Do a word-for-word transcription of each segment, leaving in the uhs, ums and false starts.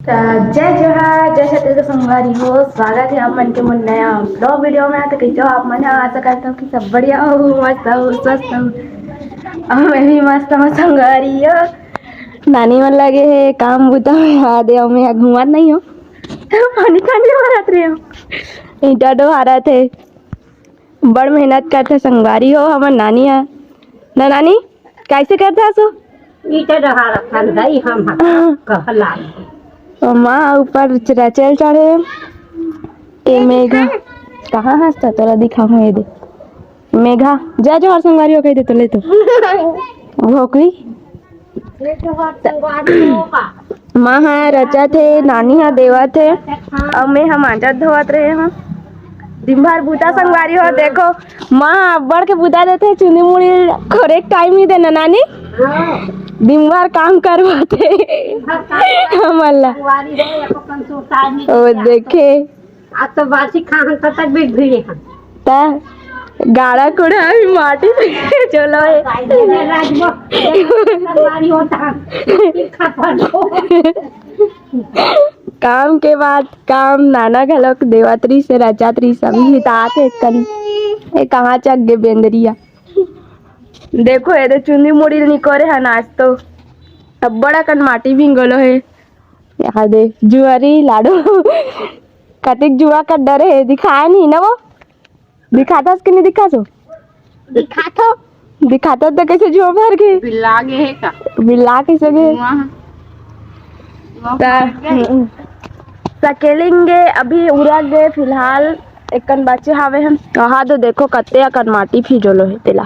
त जय जोहार, जय छत्तीसगढ़ संगवारी हो, स्वागत हे आप मन के मोर नया vlog video में। त कइसे हो आप मन ह? आशा करत हव कि सब बढ़िया हो, मस्त हो, स्वस्थ हो। अउ मैं भी मस्त हव संगवारी हो। नानी मन लगे हे काम बुता में, हाँ दे, अउ मैं ह घूमत नइ हव, पानी कांडी मारत रहे हव, ईंटा डोहारत हे। बड़ मेहनत करथे संगवारी हो हमर नानी ह। ना नानी, कइसे करथे असो? ईंटा डोहारत हन दाई हम ह। हाँ। कहला। ओ माँ ऊपर रचेल चढ़े। ए मेघा, कहाँ हंसता तोला दिखाहूँ ये दे। मेघा, जय जोहार संगवारी हो कहि दे तो ले तो। भोकरी। माँ ह रचत हे, नानी ह देवत हे, अउ मैं ह मांजत धोवत रहे हव। दिन भर बुता संगवारी हो, देखो, माँ ह अब्बड़ के बुता देथे, चुंदी मुड़ी खोरे के time नइ दे ना नानी। दिन भर काम करवाथे हमन ला। ओ देखे, आज तो बासी खाहन तब तक भी भिड़े हन। त गाड़ा कोड़ा अभी माटी से चलो हे। राजमो, राजमो होता। काम के बाद काम, नाना घलोक देवत रहिस हे, रचत रहिस हे, अभी हितात हे कन। ए, कहाँ चक गे बेंदरिया? देखो, एदे चुंदी मुड़ी निकोरे हन आज तो। अब्बड़ अकन माटी भिंगोलो हे। यहाँ दे, जुआरी लाडो। कतिक जुआ कर डरे हे, दिखाए नहीं ना वो। दिखाथस कि नहीं दिखाथो? दिखाथो। दिखाथो त कइसे जुआ भर के? बिल्ला गे हे का? बिल्ला कइसे गे? वहाँ। त, हम्म। सकेलिंग गे, अभी उरा गे, फिलहाल एकन बचे हावे हम। वहाँ तो देखो कत्ते अकन माटी फिजोलो हे तेला।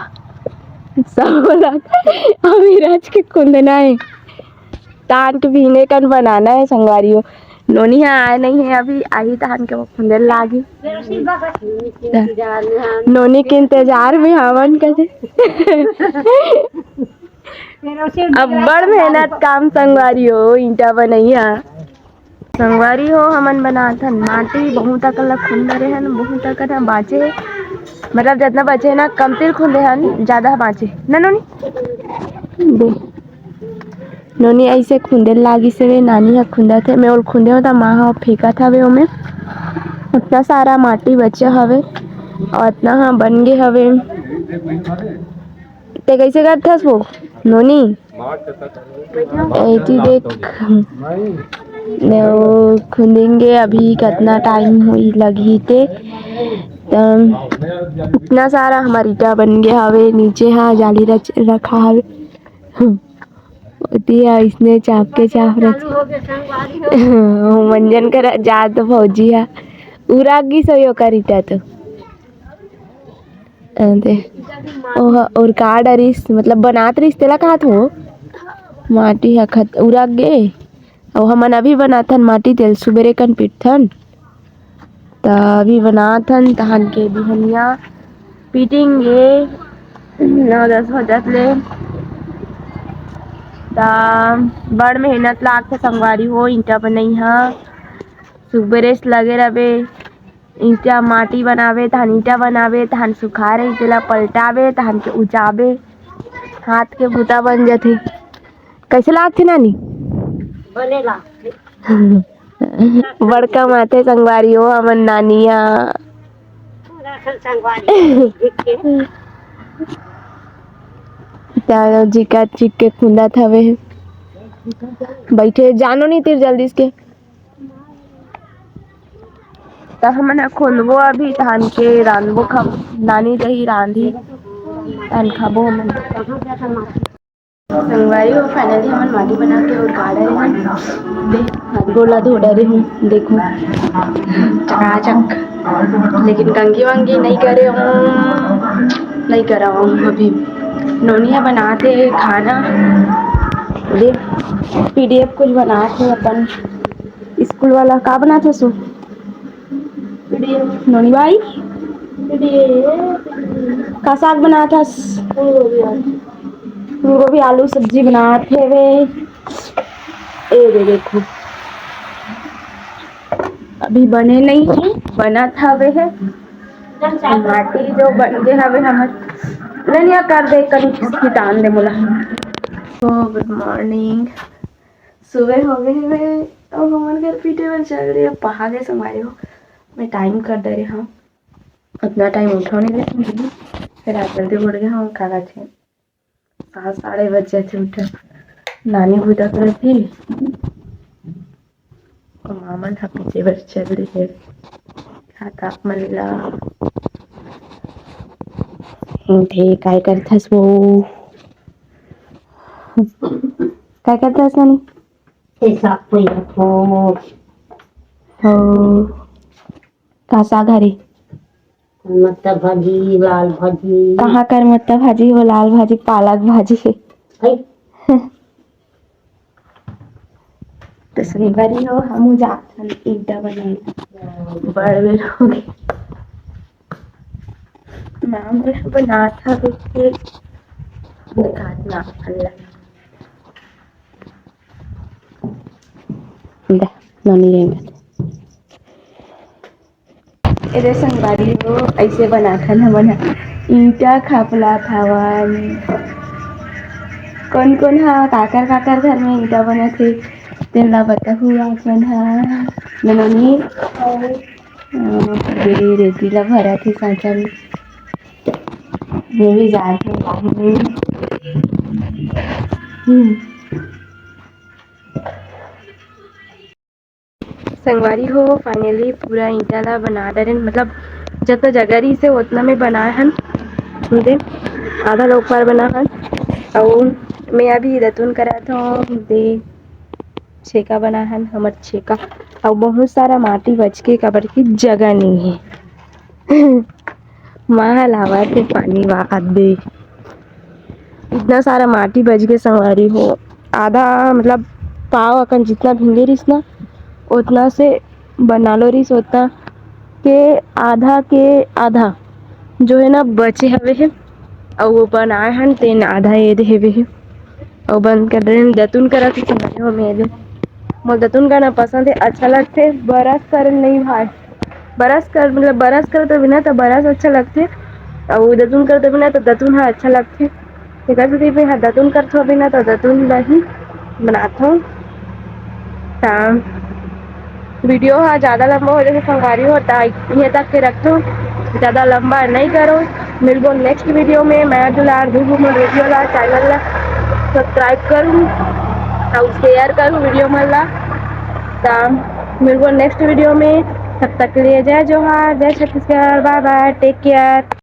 सब लग, अभी रच के खुंदना हे। तान के बिहने कन बनाना हे संगवारी हो। नोनी ह आए नहीं हे अभी, आही तहन के वो खुंदे ल लागी। नोनी के इंतजार में हवन कथे। अब्बड़ मेहनत काम संगवारी हो, ईंटा बनइया। संगवारी हो, हमन बनाथन माटी, बहुत अकन ल खुंद डरे हन, बहुत अकन ह बाँचे हे। मतलब जतना बचे हे ना, कमती ल खुंदे हन, जादा ह बाँचे हे। ना नोनी? दे। नोनी अइसे खुंदे लागिस हवे, नानी ह खुंदत हे, मैं ओल खुंदे हों त माँ ह फेंकत हवे ओमे। उतना सारा माटी बचे हवे, अउ अतना ह बन गे हवे। ते कइसे करथस वो, नोनी? एती देख, वो खुंदेंगे अभी, कतना time होई, लगही ते। त इतना सारा हमर ईंटा बन गे हवे, नीचे ह जाली रच-, रखा हवे। ओती ह अइसने चाप के चाप रच-, वो मंजन करा जात भौजी ह। उरा गिस होई ओकर ईंटा तो। अ, दे। ओह, अउ का डरिस, मतलब बनात रिस, तेला काहत हो? माटी ह खत-, उरा गे। अउ हमन अभी बनाथन माटी, तेल सुबेरे कन पीटथन। त अभी बनाथन, तहन के बिहनिया पीटिंगे, नौ दस बजत ले। त बड़ मेहनत लागथे संगवारी हो, ईंटा बनई ह। सुबेरे से लगे रबे, ईंटा माटी बनाबे, तहन ईंटा बनाबे, तहन सुखारे, तेला पलटाबे, तहन के उचाबे। हाथ के बूता बन जथे। कइसे लागथे नानी? बने लागथे। बड़का माथे संगवारी हो हमन नानिया। पूरा संगवारी। त जिका चिक के खुंदत हवे। बइठे जानो नहीं तिर जल्दी से। त हमन ह खोलबो अभी, तहन के रांधबो, खाबो। नानी जही रांधी, तहन खाबो हमन। संगवारी हो, finally हमन माटी बना के अउ काढ़े हन। दे, हाथ गोड़ ला धो डरे हूँ, देखो, चकाचक। लेकिन कंघी वंघी नहीं करे हूँ, नहीं करा हूँ अभी। नोनी ह बनात हे खाना। दे, पीडीएफ कुछ बनात हे अपन। स्कूल वाला का बनात हस? नोनी बाई? का साग बनात हस? फूलगोभी आलू सब्जी बनात हेवे। ए दे देखो, अभी बने नहीं हे, बनत हवे हे। माटी जो बन गे हवे हमर, ननिया कर दे, कनी कितान दे मोला। So, good morning। सुबह हो गए हवे, अब हमन चल रही है, पहा गए संगवारी हो, मैं टाइम कर दे रही हूँ, उतना टाइम उठो नहीं लेकिन फिर आज जल्दी उठ गया हूँ। का कहते हैं, सात साढ़े बजे थे उठा, नानी बुता कर थी, मामन हा पीछे बर चल रही है। खाता मल्ला थे। काय करथस वो? काय करथस नानी? ऐसा कोई हो। हो। का साग हरे? मत्ता भाजी, लाल भाजी। कहाँ कर मत्ता भाजी हो, लाल भाजी, पालक भाजी है। है। तो संगवारी हो, हम जात हन ईंटा बनाए। बड़ बेर हो गए। माँ मोर बनात हवे के काटना अल्लाह। दा, नानी लेंगे। एदे संगवारी हो, ऐसे बनाथन हमन ह। ईंटा खापला थावन। कौन कौन हा, काकर काकर घर में ईंटा बनत हे, तेन ला बताहू आप मन हा। ननोनी, अ, ये रेती ला भरत हे सांचा में। ये भी जात हे, हम्म। संगवारी हो, finally पूरा ईंटा ला बना डरेन, मतलब जतना जगह रहिस हे ओतना में बनाए हन, दे आधा लोग पार बना हन। अउ मैं अभी दतुन करत हूँ, दे छेका बना हन, हमर छेका। अउ बहुत सारा माटी बच के, काबर की जगह नहीं है। माँ ह लावत हे पानी वा आदे। इतना सारा माटी बच गे संगवारी हो। आधा मतलब पाव अकन जितना भिंगे रिस ना, उतना से बना लो रिस, उतना के आधा के आधा जो है ना बचे हवे हे, अउ वो बनाए हन तेन आधा एदे हेवे हे। अउ बंद कर दे, दतुन करत हे संगवारी हो में एदे। मोर दतुन करना पसंद है, अच्छा लगथे। बरस कर नहीं भाई, बरस कर, मतलब बरस कर तो बिना तो बरस अच्छा लगथे, अउ दतुन कर तो बिना तो दतुन हा अच्छा लगथे। तेकर सेती मैं हा दतुन करथो बिना तो दतुन ला ही बनाथो। ता video हा ज्यादा लंबा हो जाथे संगवारी हो, ता इहे तक के रखथो, ज्यादा लंबा नहीं करो। मिलबो next video में। मया दुलार दू मोर video ला, channel ला subscribe करूँ अउ share करूँ video मन ला। ता मिलबो next video में, तब तक के लिए जय जोहार, जय Chhattisgarh, bye bye, take care।